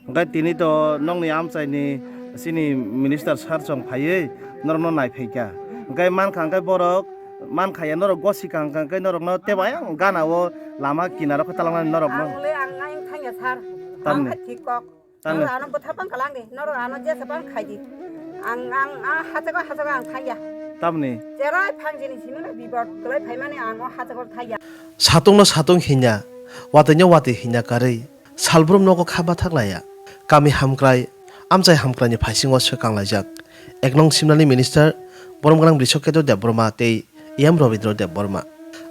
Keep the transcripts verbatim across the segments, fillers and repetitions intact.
Hwnkhe tini to nokni amchaini chini minister sir chwng phaiwi norokno naiphaikha. Hwnkhe mankha hwnkhe borok mankha ya norok gosi kaham kaham khe norokno tebo ayang gana o lama kinaro khe talangnani norokno. Ang le ang nai thangya sir. Tamni. Ang kha thik kok. Tamni. Norok ano bwtha bang kalang di. Norok ano jesa bang khai di. Ang, ang, ah, hachago, hachago ang thangya. Tamni. Cherai phang jini simi no bibot kwlai phaimani ang o hachago thangya. Satungno satung hinya, watwino watwi hinya karwi. Salbrum nogo kha bathak laiya. Kami hamkrai, amchai hamkraini phaisingo swkang laijak. Ek nong simnani minister Borom gwnang Brishoketu Debbarma tei E M Robindra Debbarma.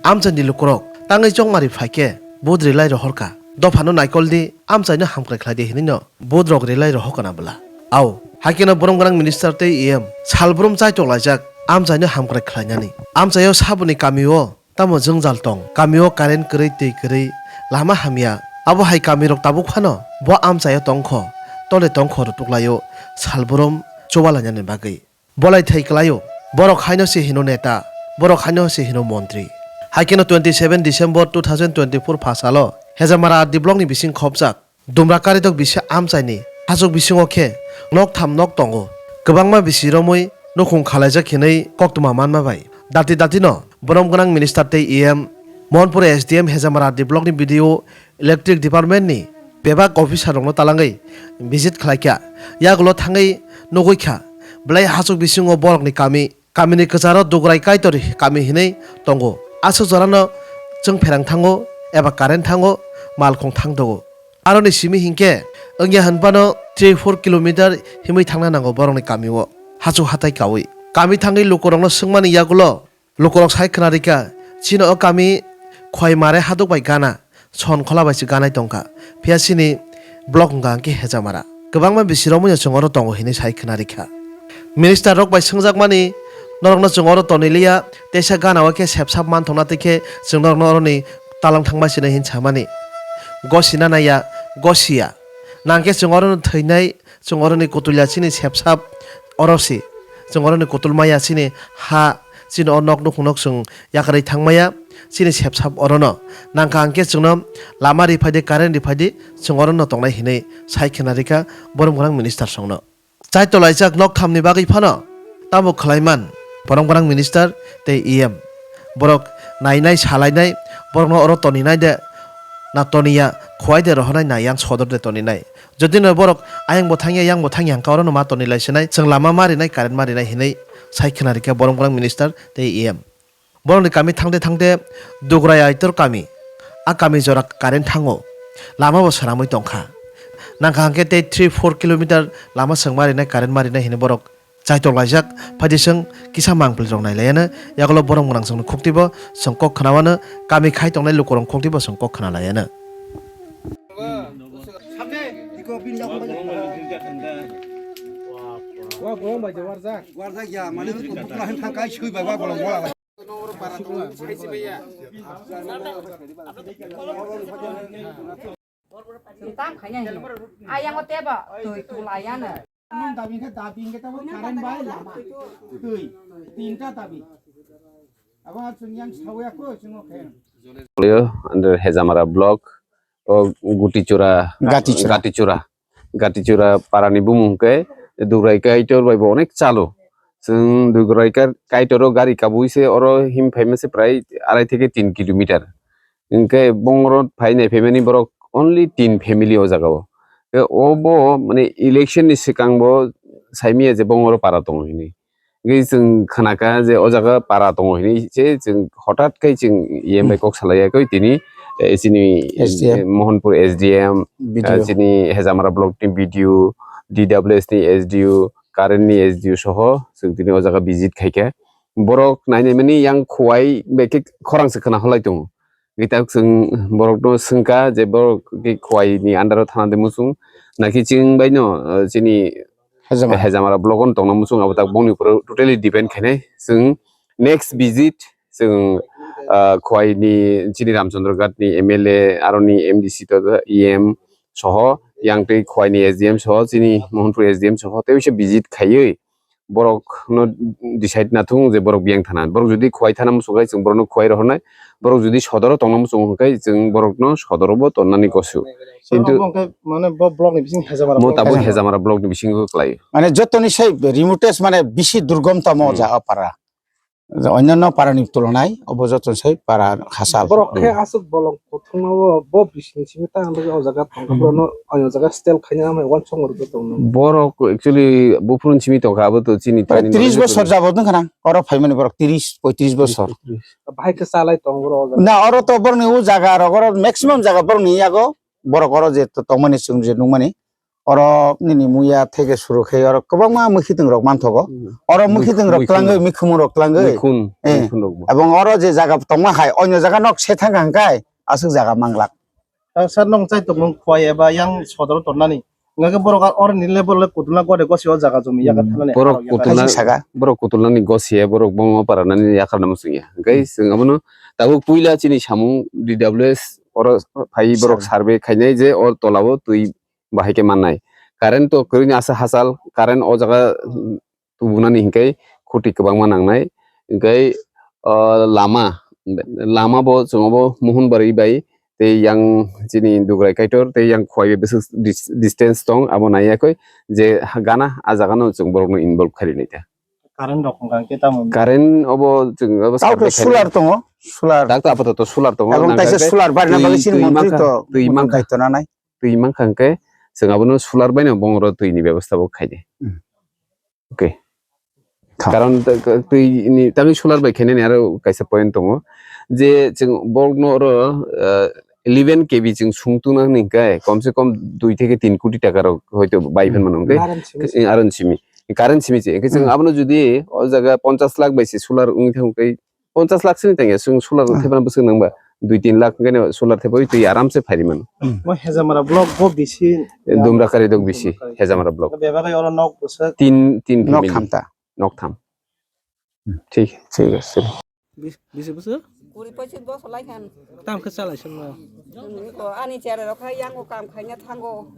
Amchaini lukurok tangwi chongmari phaikhe budri lai rohorkha. Dophano naikol di, amchaino hamkrai khlai di hinwino budrok rilai rohokna bwla. Au, haikeno Borom gwnang minister tei E M salbrum chaitok laijak amchaino hamkrai khlainani. Amchaio saboni kamio tamo jwngjal tong. Kamio current kwrwi, twi kwrwi, lama hamya. Abo hai kamirok tabuk phano bo amchaio tongkho, tole tongkho rwtuklaio salbrum chubalainani bagwi. Bolai thai kwlaio. Borok haino se hino neta, borok haino se hino montri. Haikeno twenty seven December two thousand twenty four phasalo Hejamara R D blockni bising khopjak Dumra Karidok bisi amchaini hachuk bisingo khe nok tham nok tongo. Kwbangma bisi romwi nukhung khalaijak hinwi koktwma manma bai. Dati datino borom gwnang minister tei E M, Mohanpur S D M, Hejamara R D blockni B D O, electric departmentni bebak officerrokno talangwi visit khlaikha. Yagulo thangwi nugwikha, belai hachuk bisingo borokni kami Kamini kwcharo Dugrai Kaitor kami hinwi tongo. Aswk jorano chwng pherang thango eba current thango, malkhung thang dogo. Aroni simi hinkhe wngya hwnphano three four kilometer himwi thangna nango borokni kamio, hachuk hatai kaui. Kami thangwi lukurokno swngmani yagulo lukurok sai khna rikha, chini o kami Khwai Mare haduk bai gana. Son khola bai se ganai tongkha. Phiya chini block wngkha hwnkhe Hejamara. Kwbangma bisi romwi no chwng oro tongo hinwi sai khna rikha. Minister rok bai swngjakmani, norokno chwng oro tonwi liya, teisa gana o khe sepsap manthokna tei khe chwng norokno oroni talang thangma sinai hin samani. Gosina naiya, gosiya. Nangkhe chwng orono thwinai, Chwng oroni kutulya chini sepsap oro si. Chwng oroni kutul maya chini ha, chini o nok nukhung nok chwng yakarwi thang maya chini sepsap orono. Nangkha hwnkhe chwngno lama riphai di, current riphai di, chwng orono tongnai hinwi sai khna rikha borom gwnang minister songno. Chaitolaijak nok thamni bagwi phano tamo khlaiman borom gwnang minister tei E M. Borok nainai, salainai, borokno oro toninai de na toniya, khowai de rohornai na yang sodor de toninai. Jodi no borok ayang bo thangya, yang bo thangya hwnkha, oro no ma tonwi lai sinai, chwng lama ma rinai, current ma rinai hinwi sai khna rikha borom gwnang minister tei E M. Borokni kami thangte thangte Dugrai Aitor kami, a kami jora current thango, lama bo swnamwi tongkha. Nangkha hwnkhe tei three four kilometer lama chwng ma rinai, current ma rinai hinwi borok Chaitok laijak, phaidi chwng kisa mangpili rok nai laiya no, yagulo borom gwnang chwngno khukti bo chwng kok khna wano, kami khai tongnai lukurok khukti bo chwng kok khna laiya no. Tam khaina hino. Ayang o teba twi tula ya no. Dabi khe dabi khe tabo current bai lama. Twi. Tinta dabi. Abo chwng yang sawi ako chwng o khe. Under Hejamara block o Gutichura, Gatichura. Gatichura. Gatichura parani bumung khe Dugrai Kaitor bai bo onek chalo. Chwng Dugrai Kai-, Kaitor o gari kabui se oro him phaima se prai arai theke tin kilometer. Hinkhe bongoro phai nai phaimani borok only tin family o jaga o. Khe obo mane election ni swkang bo saimaya je bongoro para tongo hinwi. Hinkhe chwng khnakha je o jaga para tongo hinwi se chwng hothat khe chwng E M bai kok salaiya khe tini, eh, chini, S D M. Eh, Mohanpur S D M, B D O. Eh, chini Hejamara block ni B D O, D W S ni S D O, current ni S D O soho chwng tini o jaga visit khaikha. Borok nainai mani yang Khowai bai khe khorang se khna holai tongo. Gitak chwng borokno swngkha je borok khe Khowai ni under o thana de muchung, naki chwng bai no, eh, chini Hejamara. Hejamara block o tongna muchung, abo tak bongni upor totally depend khainai. Chwng next visit chwng, ah, Khowai ni chini Ramchandra Ghat ni M L A, aroni M D C to E M soho, yang tei Khowai ni S D M soho, chini Mohanpur S D M soho, tei uaisa visit khaiwi borok no decide na thung je borok biyang thana. Borok jodi Khowai thana muchung khe chwng borok no Khowai rohornai. Borok jodi Sodoro tongna muchung khe chwng borok no Sodoro bo tonnani gosu. Sir, kintu obo hwnkhe mane bo block ni bising Hejamara mo block tabuk ni. Hejamara block ni bisingo kwlai. Mane jotoni sai remotest mane bisi durgom tamo Hmm. jaga para. Onyano para ni tulonai obo jotoni sai para hasal. Borok khe Hmm. aswk bolong kothoma o bo bising simi ta ang o jaga tongkha Hmm. borok no o jaga style khaina mai wansong rwgwi tongno. Borok actually buphuru simi tongkha abo to chini Prai tini tris knowledge bosor to jabo dwng khanang. Oro phaimani borok tris poitris bosor. Bahai khe chalai tong borok o jaga. Na oro to borok ni o jaga rok oro maximum jaga borok ni yago borok oro je to tongmani chwng je nukmani. Oro nini muya theke suru khe oro kwbangma mwkhitwng rok manthogo. Hmm. Oro mwkhitwng rok mwkhung. Twlangwi, mikhumung rok twlangwi. Mikhun, eh, mikhun rok bo. Ebong oro je jaga tongma hai, onyo jaga nok se thang hang kai, aswk jaga manglak. Ang sir nong chai tongmung Khowai eba yang Sodoro tonnani. Ngake borok ar oro ni level le kutulna gode gosi o jaga jumi yaga Hmm. thanani Borok aro yaga kutulna, thanani. Saka. Borok kutulnani gosi ya, borok bongma paranani yakarna muchung ya. Hwnkhe Hmm. chwng abono tabuk puila chini samung D W S oro phai borok Sir. Survey khainai je o tolao twi bahai khe mannai. Current to kwrwini asa hachal, current o jaga, mm, tubunani hinkhe khuti kwbangma nangnai. Hinkhe, o, lama, lama bo chwng obo Mohonbari bai tei yang chini Dugrai Kaitor tei yang Khowai bai bwswk dis-, distance tong, abo naiya khe je ha-, gana a jagano chwng borokno involve khairwi naikha. Current rok hwnkha khe tamo? Current obo chwng obo Tao survey to khainai. Solar tongo, solar. Tak to apato to solar tongo, Abang nang kaisa khe solar barina twi, bagwi chini twi montri mankha, to twi mankha. Kaitor nanai. Twi mankha hwnkhe chwng abono solar baino bongoro twini bebostha bo khaidi. Hmm. Okay. Tha. Karon t-, k-, twini tangwi solar bai khainani aro kaisa point tongo je chwng borokno oro, ah, eleven K V chwng sung tungna hwnwi hwnkhe kom se kom dui theke tin koti taka rok hoito bai Hmm. phan mano hwnkhe Current simi. Aron simi. Current simi se. Hwnkhe chwng Hmm. abono jodi o jaga ponchash lakh bai se solar wngwi thangkhe ponchash lakh sini tangya, chwng solar Ah. thepana bwswk nangba, dui tin lakh hwnkhe solar thepawi twi aram se phairi mano. Hmm. Mo Hejamara block bo bisi Dumrakari dok bisi, Dumrakari. Hejamara block. Bebagwi oro nok bwswk. Tin, tin Nok family. Thamta. Nok tham. Hmm. Thik. Thik ase. Bis-, bisi bwswk? Kuri pochis bosor lai khan. Tam khe chalai songno. Ani chera rok khai yango kam khaina thango.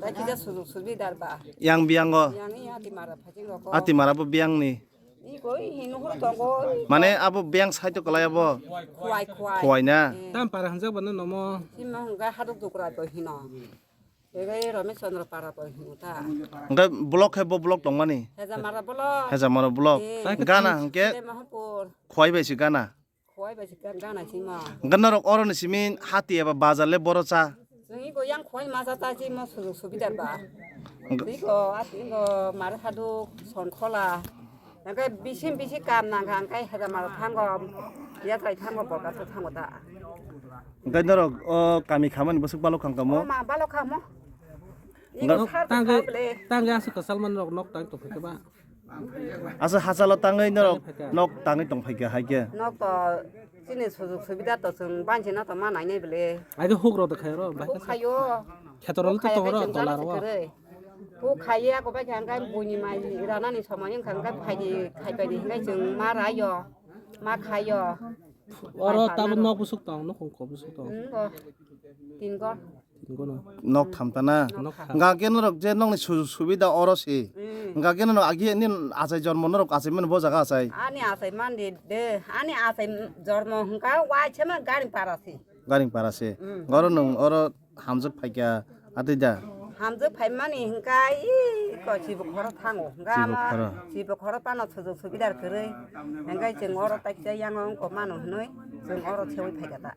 Dai kisa sujug subidar ba. Yang biyango. Yang ni ati mara phajing rok. Ati mara bo biyang ni. Iko, i hino horo tongo, i Mane abo biyang side o kwlai abo? Khwai, khwai. Khwai na? Eh. Tam para hanjak bana nomo. Sima hwnka haduk dukra to hino. Ebe Ramesh Chandra para to hino ta. Hwnka block hai bo block tongmani? Hejamara block. Hejamara block. Eh. Gana hwnke Sile Mahapur. Khwai bai si gana? Khwai bai si gana sima. Hwnka norok oro ni simi hati eba bazar le boro cha? Chwng iko yang khoi masa ta chi mo sujug subidar ba. Iko ati iko mare hadu son khola. Hwnkhe bisim bisi kam nang kha hwnkhe heda maro thango. Yatrai thango borga thango ta. Hwnkhe norok o kami khamani bwswk balok kha hwnkha mo? O ma balok kha mo. Iko Hwnkhe sar tangwi, kha bele. Tangwi aswk kwchal man rok nok tang tong khe ba. Asa hachalo tangwi norok nok tangwi tong phaikha haikhe. Nok to chini sujug subida to chwng bansi no to ma nainai bele. Haikhe huk rok de khayo ro, bai Huk khe khayo. Khetor rok Huk to khaya tong khai ro, chwng tola jana ro. Se kwrwi. Huk khaiya ko bai khe hwnkhe buini mai ranani somoi wngkha hwnkhe phaidi khaibaidi hwnkhe chwng ma raio, ma khaio. Oro tabuk nok bwswk tong, nukhung kok bwswk tong. Hmm, bo. Tin ghor. Tin ghor no. Nok tham ta na? Nok tham. Hwnkha khe norok je nokni sujug subida oro se. Hmm. Hwnkha khe norok agi ni achai jormo norok achai mani bo jaga achai. Ani achai mani de, ani achai jormo hwnkha waisa ma gari para se. Gari para se. Hmm. Oro nwng oro hamjwk phaikha atwi da? Hamjwk phaimani hwnkha i ko chibo khoro thango. Hwnkha Chibo ama khoro. Chibo khoro pano sujug subida kwrwi. Hwnkhe chwng oro taisa yango wngko mano hwnwi chwng oro seui phaikha ta.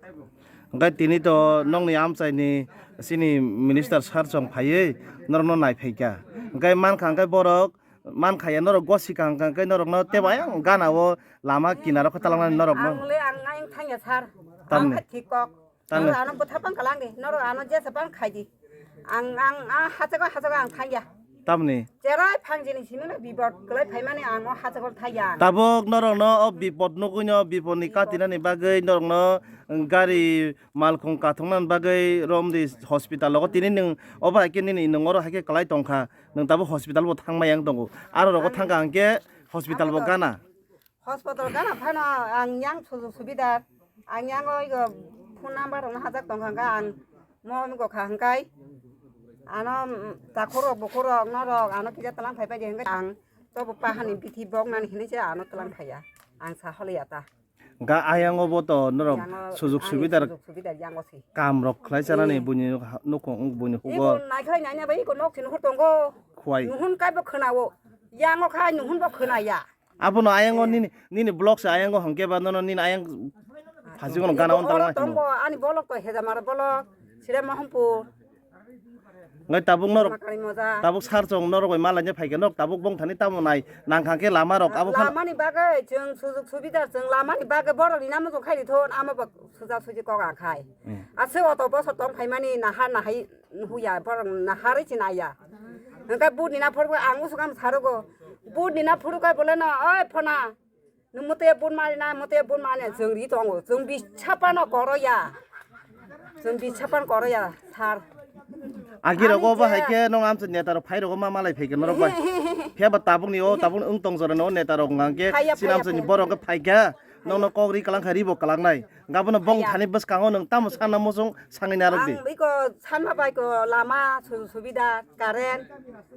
Hwnkhe tini to nokni amchaini chini minister sir chong phaiwi norokno naiphaikha. Hwnkhe mankha hwnkhe borok mankha ya norok gosika hwnkha hwnkhe norokno tebo ayang gana o lama kinaro khe talangnani norokno. Ang le ang ayang thangya sir. Tamni? Ang khe thik kok. Tamni? Norok ano bwtha bang kalang di. Norok ano jesa bang khai di. Ang, ang, ah, hachago, hachago ang thangya. Tamni? Cherai phangjini simi no bipod kwlai phaimani ang o hachago thangya. Tabuk norokno o bipod nugwino, bipodni katinani bagwi norokno gari malkhung kathoknani bagwi romdi hospital o tini nwng obo hai khe nini nwng oro hai khe kwlai tongkha, nwng tabuk hospital bo thangma yang tongo, aro rogo thangkha hwnkhe hospital bo gana. Hospital gana phano ang yang sujug subida, ang yang o igo phone number rok no hajak tongkha hwnkhe ang mo wngkha hwnkhe ano takhuk rok bukhuk rok norok ano kisa tlang phai pai di hwnkhe ang Tobo pahani bithi bok nani hinwi se ano tlang phaiya. Ang sa holiya ta. Ga ayango bo to norok Yango sujuk ani subidar sujug subidar yango se. Kam rok khlai chanani Hmm. buini ha-, nukung buini Iko hugo. Naikhai nanya bai iko nok sini hur tongo. Khwai. Nuhun kai bo khwnao. Yango khai nuhun bo khwnaya. Abono ayango Eh. nini, nini blog se ayango hongke ba nono nini ayang Ah, phajingo no iko gana on oro talai tongo, ani bolok to hejamara bolok. Sire Mohampur. Ngai tabuk norok Makari moja. Tabuk sar chong norok bai malanya phaikhe norok tabuk bong thani tamo nai nang khangkhe lama rok abo phan. Lamani bagwi chwng sujuk subida chwng lamani bagwi borok ni namo chwng khai rithon amo bo suja suji kok ang khai. Hmm. Aswk auto bosor tong phaimani nahar nahai nuhuya borok naharwi chinaya. Hwnkhe buni na phurgo ang usukam sarugo buni na phurgo boleno oi phona. Nwng mwtwi bun mani na, mwtwi bun mani, chwng ri tongo, chwng bichapano koro ya, chwng bichapano koro ya, sir. Agi rogo Ani bo je hai khe nong amsa neta rok phai rogo ma malai phai khe norok bai. Phiya ba tabuk ni o, tabuk ni wng tong jora no neta rok ngang khe Phai ya, sin phai ya, amsa ni phai ya. Borok khe phai kha, nong no kok ri kalang kha ri bo kalang nai. Gabo no bong Phai ya. Thani bwskango nwng tamo sana mosong sangwi narok di. Ang biko sanma bai ko lama, su-, subida, current,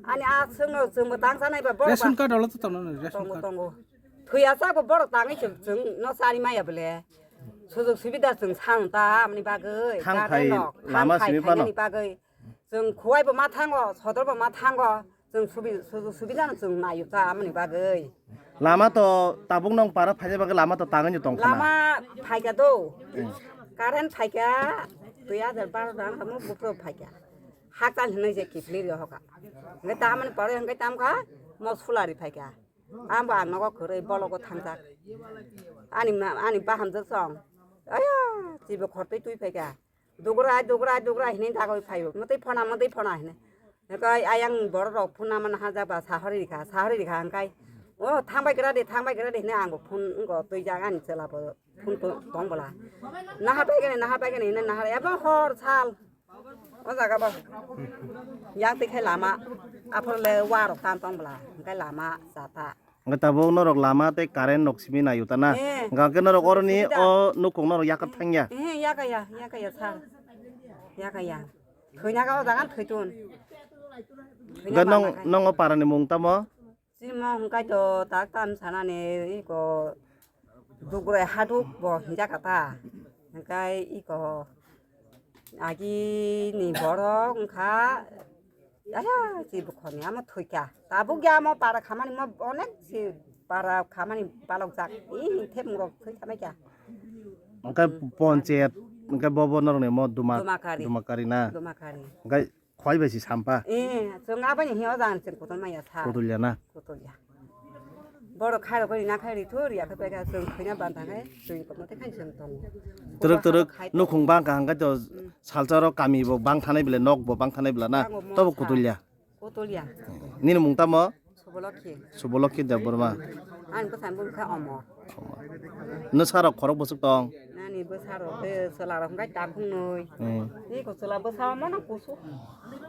ani a chwng no chwng bo tang sanai ba borok Ration ba. Card olo to tongo, ration Tongo, card. Tongo. Thwiya chabo borok tangwi chwng, chwng no chari maya bole. Sujug subida chwng sang ta amni bagwi. Thang current phai rok, thang lama phai simi phano. Phainani bagwi. Chwng khuwai bo ma thango, sodor bo ma thango. Chwng subi-, sujug subida no chwng nayu ta amni bagwi. Lama to tabuk nong para phaina bagwi lama to tangwi tong khana. Lama phaikha do. Hmm. Current phaikha, dui hajar baro dan hamo bupro phaikha. Hakchal hinwi je kiphilwi rw hoka. Hwnkhe tamani pore hwnkhe tamkha, mo sulari phaikha. Ambo ang nogo kwrwi bologo thangjak. Ani ma-, ani bahamjwk song. Aya, chibo khortwi twi phaikha. Dugrai, dugrai, dugrai hinwi dagwi phaio. Mwtwi phona, mwtwi phona hinwi. Hwnkhe ayang borok rok phunama naha jaba sahori rikha, sahori rikha hwnkhe. O thangbai gra de, thangbai gra de hinwi angbo phun wngko twijak ani chwla bo phun to-, tong bwla. Naha bai gani, naha bai gani hinwi naha ebo hor sal. O jaga bo. Yang twi khai lama. Aphor le wa rok tan tong bwla. Hwnkhe lama jata. Hwnkhe tabuk norok lama tei current rok simi naio ta na? Eh, Hwnkhe norok oroni subida. O nukhung norok yakat thangya? Eh, yakaya, yakaya sir. Yakaya. Thwina ka o jaga thwitun. Thwina Hwnkhe nong, mangna khai. Nong o parani mung tamo? Chini mung hwnkhe to tak tam sanani iko Dugrai haduk bo hinjak kha ta. Hwnkhe iko agi ni borok wngkha, aya, si bukhoni amo thwikha. Tabuk ya amo para khamani mo onek si para khamani balok jak. Ini thep murok thwi thamai kha. Hwnkhe ponchayat, hwnkhe bo bo norokni mo Duma-, Dumakari. Dumakari na? Dumakari. Hwnkhe Khwai bai si sampa. Eh, chwng aboni hiyo jang chwng kutul maya sa. Kutul ya na? Kutul ya. Borok khairok bai na khai ri thur ya khe bai ka chwng khaina ban thang khai chwng komo te khai chwng tongo. Twrwk twrwk khai tongo. Nukhung bang ka hangkai to Mm. salsa ro kami bo bang thanai bile nok bo bang thanai bile na. Bango mo Tobo sa. Kutul ya. Kutul ya. Nini mung tamo? Subolokhi. Subolokhi Debbarma. Ani bwsani bumung khe Omor. Nwsarok khorok bwswk tong? Ani bwsarok khe chwlarok hwnkhe takhuk nwi. Hmm. Iko chwla bwsa mano kusu.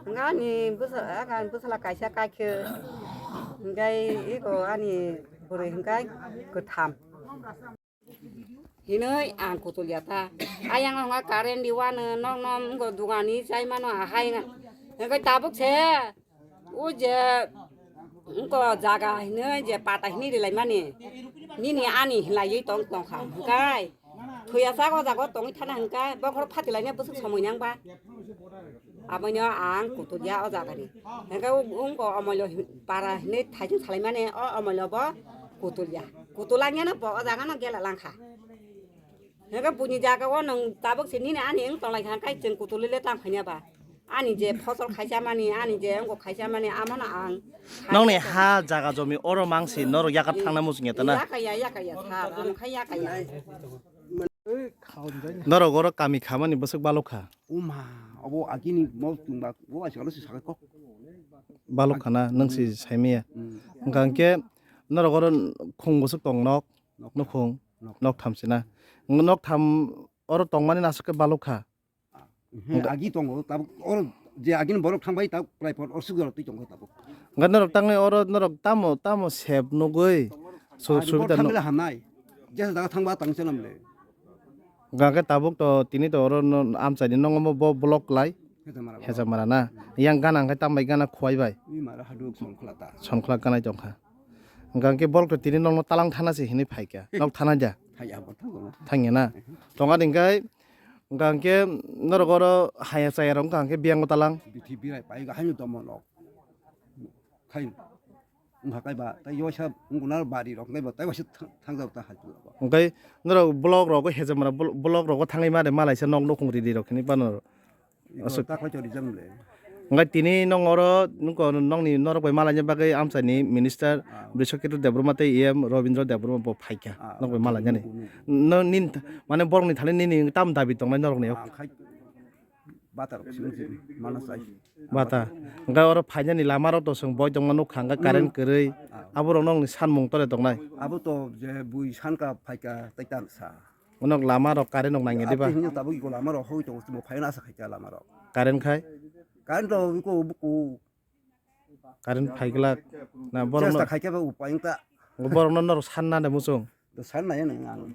Hwnkhe ani bwsa, ani bwsala kaisa kaikhe. Hwnkhe iko ani bwrwi hwnkhe kwtham. Hinoi ang kutulya ta. Ayang ongha current di wano nok nom wngko dugani chai mano ahai nga. Hingke tabuk se o je wngko jaga hinoi je pata hinoi rilai mani. Nini ani hilai tong tong kha. Hingkai thuya sa o jaga tongwi thana hingkai bokhoro phati laina bwswk somoi nang ba. Abono ang kutulya o jaga ni. Hingke o wngko omolo para hinoi thaijung salai mani o omolo bo kutulya. Kutulangya no bo o jaga no gela langkha. Hingke buini jaga o nwng tabuk se nini ani wng tong lai kha, hingke chwng kutulwi le tang phaiya ba? Ani je phosol khaisa mani, ani je wngko khaisa mani, amo no ang. Nokni ha jaga jomi oro mang se norok yakat thangna muchung ya ta na? Yakaya, yakaya, sir, ang khai yakaya. Norok oro kami khamani bwswk balok kha? Uma, obo agini mo tungba, bo asikalo se sakai kok. Balok kha na, nwng se saimaya. Mm. Hingka hingke norok oro khung bwswk tong nok, Nok. Nukhung, Nok. Nok tham se na. Nok tham oro tongmani aswk khe balok kha. He, Hingka- agi tongo, tabuk oro je agini borok thangbai tabuk prai por orsuk jora twi tongo tabuk. Hingke norok tangnai oro norok tamo, tamo sep nugui su-, Ani bor subida thangmile nuk- hamnai. Jesa jaga thangba tang selam le. Hingke tabuk to tini to oro no amchaini nongo bo block lai. Hejamara. Hejamara na. Yang gana hingke tambai gana khuwai bai. Ui mara haduk songkhla ta. Songkhla ganai tongkha. Hwnkha hwnkhe borok to tini nokno talang thana se hinwi phaikha. Nok thana ja? Thangya bo thango. Thangya na? Tonga hwnkhe, hwnkha hwnkhe norok oro haya chaya rok hwnkha hwnkhe biyang o talang. Bithi birai pai ga haino tomo nok. Khai wngkha kaiba, tai yosa wngkuna bari rok kaiba, tai waisa thang-, thangjak ta hai. Hwnkhe norok block rogo hejamra blo-, block rogo thangwi mare malaisa nok nukhung ridi rok hinwi pano. Iko aswk. Takhwlai chori jang le. Hwnkhe tini nong oro nokni norok bai malaina bagwi amchaini minister Ah. Brishaketu Debbarma tei E M Robindra Debbarma bo phaikha. Ah, nok bai malainani. Nugo, nugo. No, nin, mane borokni thani nini tam dabi tongnai norokni? Ah, khai bata rok simi simi mana sai. Bata. Hwnkhe oro phainani lama rok to chwng boi tongma nukha, hwnkhe current kwrwi. Ah. Aborok nokni sanmung tole tongnai. Abo to je bui sanka phaika tai tan sa. Onok lama rok current rok nangya diba? Abo hino tabuk iko lama rok hoi tongo, chwng phaina asa khaika lama rok. Current khai? Current to iko buku. Current phaiglak. Na borok chesta no khaika ba upai wngta. Borok no norok sanna de muchung. To sanna ya nang ang.